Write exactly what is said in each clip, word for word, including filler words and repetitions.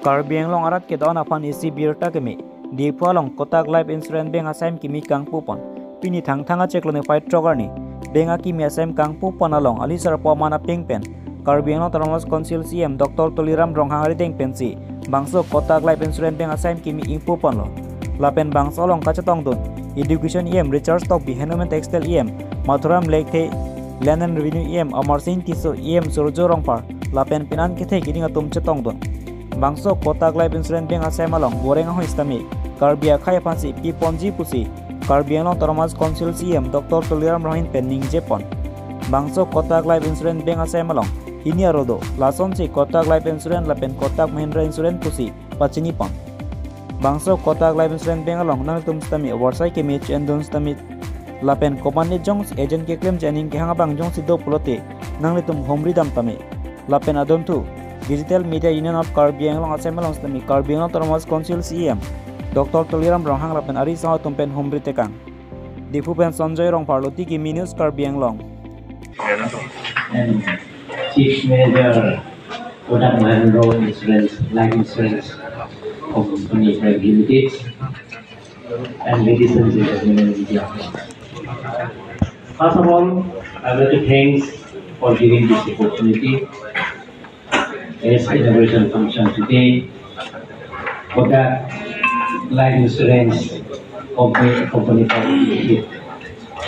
Karbi Anglong arat kedo-an aphan isi birta keme. Diphu along Kotak Life Insurance Bank asai kimi kangpu pon. Pini Thangthang achiklo niphai throk arni bank akimi asai kangpu pon along ali sarpo aman apeng pen Karbi Anglong Autonomous Council C E M Doctor Tuliram Ronghang arideng pensi bangso Kotak Life Insurance Bank asai kimi ingpu ponlo. Lapen bangso along kachetongdun Education E M Richard Tokbi, Hanuman Textile E M Mathuram Lekthe, Land and Revenue E M Amar Singh Tisso, E M Surjo Rongphar lapen penan kethe keding atum chetongdun. Bangso Kotak Life Insurance Bank asai along boreng ahoi sitame Karbi akhei aphansi piponji pusi Karbi Anglong Autonomous Council C E M Doctor Tuliram Ronghang pen ningje pon. Bangso Kotak Life Insurance Bank asai along hini aro do, lasonsi Kotak Life Insurance lapen Kotak Mahindra Insurance pusi pachini pon. Bangso Kotak Life Insurance Bank along nanglitum sitame warsai keme che-endun sitame lapen komatne jongsi agent keklem che aning kehang abang jongsi do pulote nanglitum humri dam tame. Lapen adunthu Digital Media Union of Karbi Anglong asai along sitame Karbi Anglong Autonomous Council C E M Doctor Tuliram Ronghang lapen ari sang atum pen humri tekang. Diphu pen Sanjoy Rongphar, Luti Kimi News, Karbi Anglong. And Chief Manager, Kotak Mahindra Insurance, Life Insurance Company Private Limited, and ladies and gentlemen, media friends. First of all, I would like to thanks for giving this opportunity. As inauguration function today, Kotak Life Insurance Company, Company Private Limited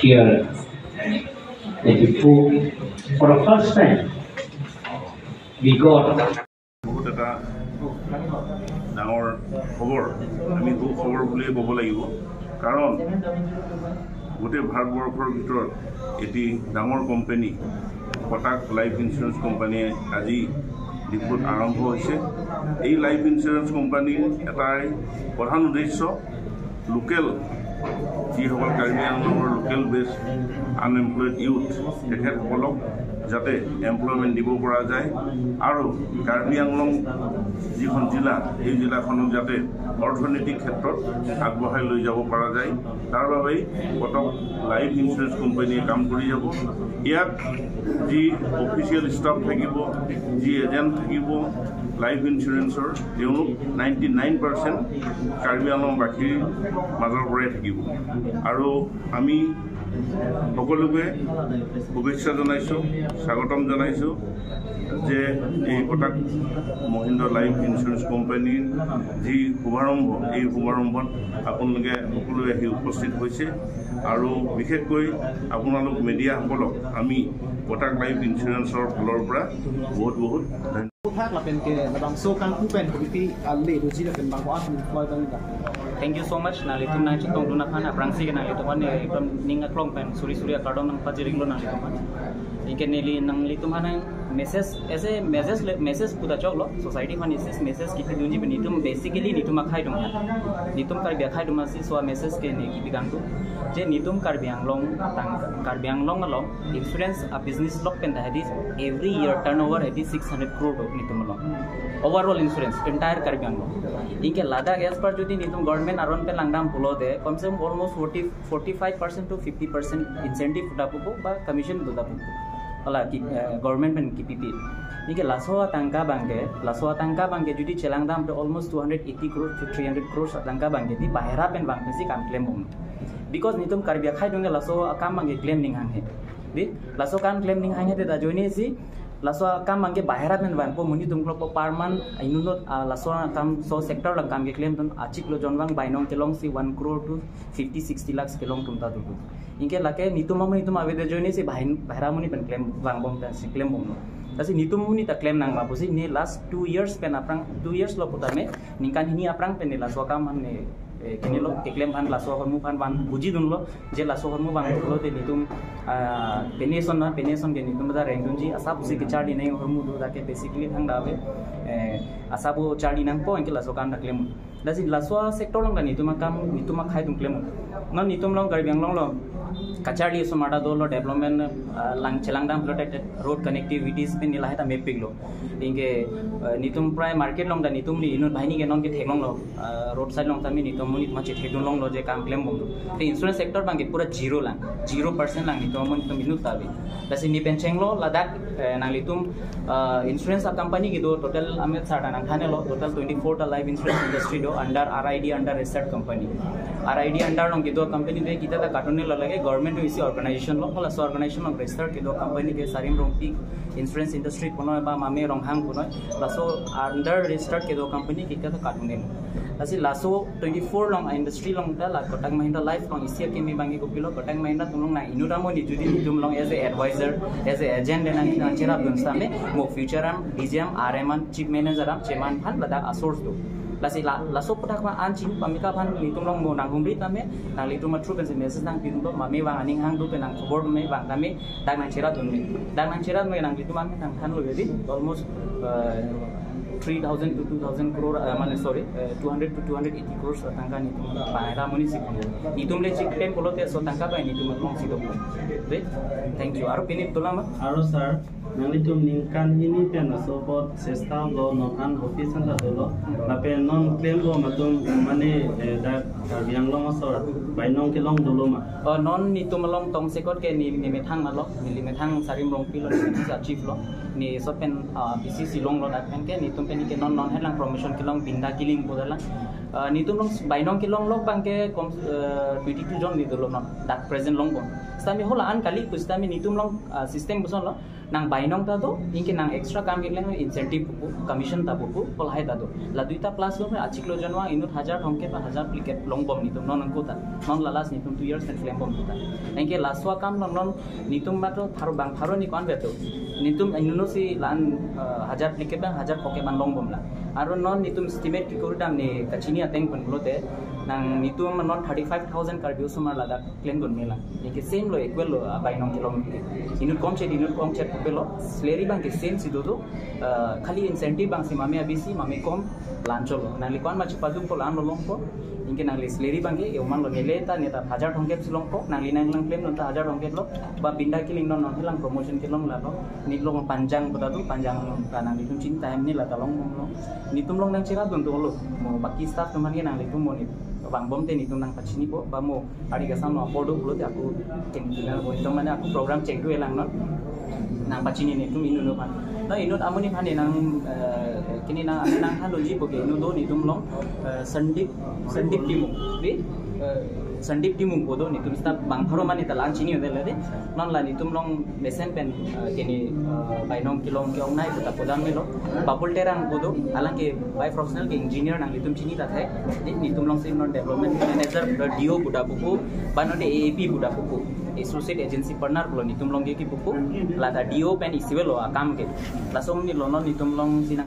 here at Diphu, for the first time, we got বহুত এটা ডাঙৰ খবৰ, আমি সুখবৰ বুলিয়ে ক'ব লাগিব। কাৰণ গোটেই ভাৰতবৰ্ষৰ ভিতৰত এটি ডাঙৰ কোম্পানী কটাক লাইফ ইঞ্চুৰেঞ্চ কোম্পানীয়ে আজি ডিফুত আৰম্ভ হৈছে। এই লাইফ ইঞ্চুৰেঞ্চ কোম্পানীৰ এটাই প্ৰধান উদ্দেশ্য লোকেল যিসকল কাৰ্বি আংলঙৰ লোকেল বেছ আনএমপ্লয়ড ইউথ, তেখেতসকলক যাতে এমপ্লয়মেণ্ট দিব পৰা যায় আৰু কাৰ্বি আংলং যিখন জিলা, এই জিলাখনক যাতে অৰ্থনৈতিক ক্ষেত্ৰত আগবঢ়াই লৈ যাব পৰা যায়, তাৰ বাবেই কটক লাইফ ইঞ্চুৰেঞ্চ কোম্পানীয়ে কাম কৰি যাব। ইয়াত যি অফিচিয়েল ষ্টাফ থাকিব, যি এজেণ্ট থাকিব লাইফ ইঞ্চুৰেঞ্চৰ, তেওঁলোক নাইণ্টি নাইন পাৰ্চেণ্ট কাৰ্বি আংলংবাসীৰ মাজৰ পৰাই থাকিব। আৰু আমি সকলোকে শুভেচ্ছা জনাইছোঁ, স্বাগতম জনাইছোঁ যে এই কটাক মহিন্দ্ৰা লাইফ ইঞ্চুৰেঞ্চ কোম্পানীৰ যি শুভাৰম্ভ, এই শুভাৰম্ভত আপোনালোকে সকলোৱে আহি উপস্থিত হৈছে। আৰু বিশেষকৈ আপোনালোক মিডিয়াসকলক আমি কটাক লাইফ ইঞ্চুৰেঞ্চৰ ফালৰ পৰা বহুত বহুত ধন্যবাদ। Kotak lapen ke labangso kangpu pen kopi ale doji lapen bang ko-an employ bang da. Thank you so much. Nanglitum nangchetongdun aphan aphrangsi ke nanglitum aphan, eh, ekdom ning aklong pen suri suri akardom nangpajir-iklo nanglitum aphan. Anke neli nanglitum aphan nang message, as a message le, message puta choklo, society aphan message, message kipidunji pen netum, basically netum akhei atum aphan. Netum Karbi akhei atum aphansi laso message ke ne kipi kangtung. Je netum Karbi Anglong tang, Karbi Anglong along insurance a business lok pen ta hedi every year turnover hedi six hundred crore do netum along. Overall insurance, entire Karbi Anglong. Anke ladak as per jodi netum government aron pen langdam pulote, kom se kom almost forty, forty-five percent to fifty percent incentive do dapupo ba commission do dapupo. Hala ki, eh, government pen kipipi. Anke laso atangka abangke, laso atangka abangke jodi chelangdam to almost two hundred eighty crore to three hundred crores atangka abangke di bahera pen abang pensi kam klem bomlo. Because netum Karbi akhei atum ke laso akam abangke klem ning hanghe. Di, laso akam klem ning hanghe te ta ajoinesi, laso akam abangke bahera pen vanpo, monit atum klokpo per month, inut inut, ah, laso akam, laso sector along kam keklem atum achiklo jonvang bainong kelongsi one crore to fifty, sixty lakhs kelong atum ta do do. Anke lake netum amonit atum ave te ajoinesi bahin, bahera amonit pen klem vangbom pensi klem bomlo. Lasi netum amonit ta klem nang ma pusi ne last two years pen aphrang, two years lo putame, ningkan hini aphrang pen ne laso akam aphan ne, eh, kinilo, keklem aphan laso ahormu aphan van bujidunlo, je laso ahormu vanglo te netum, ah, pine ason na, pine ason ke netum ta rengdunji, asap pusi kecharli nang ahormu do, dak ke basically thang da ave, eh, asap pu charli nangpo, anke laso akam ta klem. Lasi laso sector along ta netum akam, netum akhei atum klem. Non netum along Karbi Anglong along kacharli osomar ta dolo, development, ah, lang chelangdam pulote road connectivities pen neli lahai ta mepiklo. Anke, ah, netum prai market along ta netum neli inut banghini ke non ke theklonglo, ah, roadside along tame netum amonit ma chethekdunlonglo je kam klembomlo. Te insurance sector abangke pura zero lang, zero percent lang netum amonit atum inut ta ave. Lasi neli pen chenglo ladak, eh, nanglitum, ah, insurance a-company kedo total, Amit sir ta nangthanlo, total twenty-four ta life insurance industry do under R I D, under registered company. R I D under along kedo company do kita ta katun-e lo lake government atum isi organization lo, laso organization along registered kedo company ke Sarim Rongpi Insurance Industry punoi ba Mame Ronghang punoi, laso under registered kedo company kita ta katun-e lo. Lasi laso twenty-four along industry along ta la Kotak Mahindra Life along isi akimi abangke kopilo, Kotak Mahindra atum along nang inut amonit jodi netum along as a advisor, as a agent nang, nangcherapdun setame mo future am D G M, R M an, chief manager am, chairman aphan ladak a-source do. Lasi la, laso aputhak ma an chini pamika aphan netum along mo nanghumri tame, nanglitum a-through pensi message nangpidunlo, mame vang aning hang do pen nang khobor me vang tame, dak nangcherapdun me. Dak nangcherap me nanglitum an nangthanlo jadi almost, uh, three thousand to two thousand crore, uh, mane sorry, uh, two hundred to two hundred eighty crores atangka netum pahera amonit si pon. Netum le chik tem pulote laso atangka abang netum along si do. Dei, thank you. Aro pini tolama? Aro sir, nanglitum ningkan hini pen laso apot chesta lo, non an office an ta dolo. Lapen non klembom atum mane, eh, dak Karbi Anglong asor bainong kelong dolo ma? Oh, non netum along tongsekot ke neli, neli methang ma lo, neli methang Sarim Rongpi lo, neli methang sa chief lo, neli laso pen, ah, B C C along lo, dak pen ke netum pen ke non non helang promotion kelong, Binda Killing pu dalang. Ah, netum along bainong kelong lo abangke kom, eh, twenty-two jon neli dolo non, dak present longbom. Setame hala an kali pu setame netum along, ah, system puson lo, nang bainong ta do, anke nang extra kam keklem incentive pupo, commission ta pupo, pu lahai ta do. La duita plus lo, achiklo jon vang inut hajar thomkep, hajar phlikep longbom netum non angko ta. Non la last netum two years pen klembom ta. Anke laso akam along non netum matro pharo bang pharo ni ko-an vet do. Netum inut si la-an, eh, hajar phlikep bang hajar phokep an longbom la. Aro non netum estimate kekuri dam neli kachini ateng pen pulote, nang netum non thirty-five thousand Karbi osomar ladak klemdun me lang. Anke same lo, equal lo, ah, bainong kelong. Inut komchet, inut komchet kopilo, salary abangke same si dodo, ah, khali incentive abang si mame abisi, mame kom, la-an cholo. Nangli ko-an ma chepajokpo la-an lo longpo, anke nangli salary abangke, e-oman lo neli ta, neta hajar thomkep si longpo, nangli nanglang klemdun ta hajar thomkep lo, ba Binda Killing non non helang promotion kelong la lo, neli long Panjang pu ta do, Panjang ta nanglitum chini time neli la ta longbom lo. Netum along nangcherapdun dolo, mo baki staff atum aphan ke nanglitum mo neli vangbom te netum nangpachinipo, ba mo ari kasam lo apor do pulote ako kini kina bo itum mane ako program chengdun-e lang non. Nangpachini netum inut aphan. Na inut amonit aphan neli nang, eh, kini nang, nangthanlo ji bo ke inut do netum along, eh, Sandip, Sandip Timung. Dei, eh, Sandip Timung pu do netum staff bang pharo mane ta la-an chini hotel dei. Non la netum along mesen pen, eh, kini, eh, bainong kelong ke-ongnei pu ta pudam me lo. Babul Terang pu do, alang ke by professional ke engineer, nanglitum chini ta thek. Dei, netum along si non development manager, eh, D O pu ta pupo, ba non de A A P pu ta pupo. Associate Agency Partner pulo netum along ke kipupo. La ta D O pen isi avelo akam ke. Laso neli lo non netum along si nang